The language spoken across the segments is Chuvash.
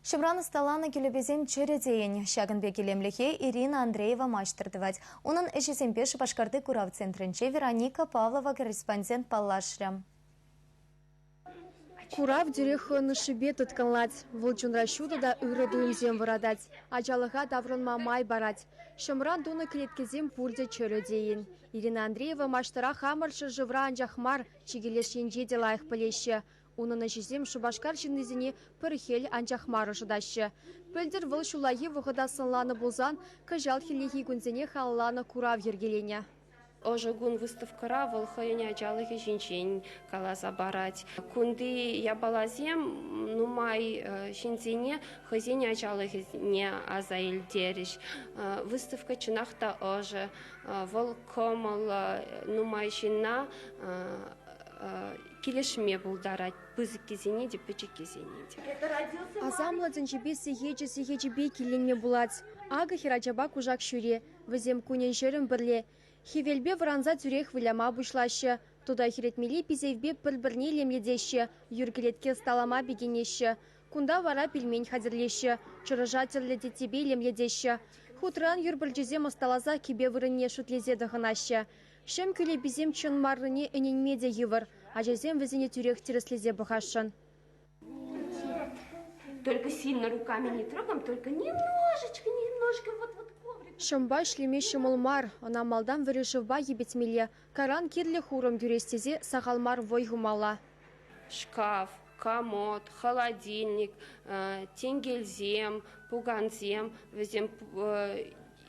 Ҫӑмран ӑсталанӑ кӳлепесем чӗрӗ тейӗн. Ҫакӑн пек илемлӗхе Ирина Андреева маҫтӑр тӑвать. Унӑн ӗҫӗсемпе Шупашкарти курав центрӗнче Вероника Павлова корреспондент паллашрӗ. Курав тӳрех хӑйӗн ӑшшипе тыткӑнлать. Вӑл чунра ҫутӑ та ырӑ туйӑмсем вӑратать, ачалӑха таврӑнма май парать. Ҫӑмран тунӑ кӗлеткесем пурте чӗрӗ тейӗн. Ирина Андреева маҫтӑра хамӑр ҫӗршывра анчах мар, чикӗ леш енче те лайӑх пӗлеҫҫӗ. Унӑн ӗҫӗсем Шупашкар ҫыннисене пӗр хӗл анчах мар ӑшӑтаҫҫӗ. Пӗлтӗр вӑл ҫуллахи вӑхӑта сӑнланӑ пулсан, кӑҫал хӗллехи кунсене халалланӑ курав йӗркеленӗ. Ӑшӑ кун выставкӑра вӑл хӑйӗн ачалӑхӗ ҫинчен каласа парать. Кунти япаласем нумай ҫынсене хӑйсен ачалӑхӗсене аса илтерӗҫ. Выставка чӑнах та ӑшӑ, вӑл кӑмӑллӑ, нумай ҫынна килӗшме пултарать, пысӑккисене те, пӗчӗккисене те. Асамлӑ тӗнчепе сехечӗ-сехечӗпе киленме пулать. Акӑ хӗрачапа кушак ҫури. Вӗсем кунӗн-ҫӗрӗн пӗрле. Хӗвелпе вӑранса тӳрех выляма пуҫлаҫҫӗ. Тута хӗретмелли писевпе пӗр-пӗрне илемлетеҫҫӗ, юр кӗлетке ӑсталама пикенеҫҫӗ. Кунта вара пельмень хатӗрлеҫҫӗ, чӑрӑша тӗрлӗ теттепе илемлетеҫҫӗ. Хутран юр пӗрчисем ӑсталаса кӗпе вырӑнне шӳтлесе тӑхӑнаҫҫӗ. Ҫӑм кӳлеписем чӑн маррине ӗненме те йывӑр. Ачасем вӗсене тӳрех тӗрӗслесе пӑхасшӑн. Только сильно руками не трогаем, только немножечко, немножко вот вот коврик. Ҫӑмпа ӗҫлеме ҫӑмӑл мар. Ӑна малтан вӗри шывпа йӗпетмелле. Кайран кирлӗ хурӑм кӳрес тесе сахал мар вӑй хумалла. Шкаф, комод, холодильник, тенкелсем, пукансем, вӗсем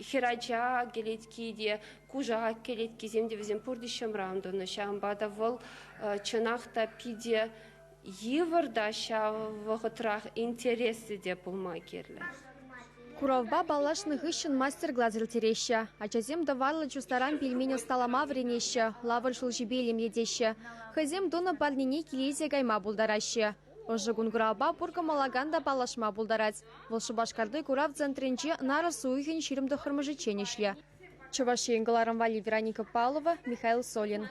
хӗрача кӗлетки те, кушак кӗлеткисем те вӗсем пурте ҫӑмран тунӑ. Ҫавӑнпа та вӑл чӑнах та питӗ йывӑр та ҫав вӑхӑтрах интереслӗ те пулма кирлӗ. Куравпа паллашнӑ хыҫҫӑн мастер-класс ирттереҫҫӗ. Ачасем тӑварлӑ чустаран пельмень ӑсталама вӗренеҫҫӗ, лавр ҫулҫипе илемлетеҫҫӗ. Хӑйсем тунӑ парнене киле илсе кайма пултараҫҫӗ. Ӑшӑ кун куравпа пур кӑмӑллакан та паллашма пултарать. Вӑл Шупашкарти курав центрӗнче нарӑс уйӑхӗн 29-мӗшӗччен ӗҫлӗ. Чӑваш Ен кӑларӑм валли Вероника Павлова, Михаил Солин.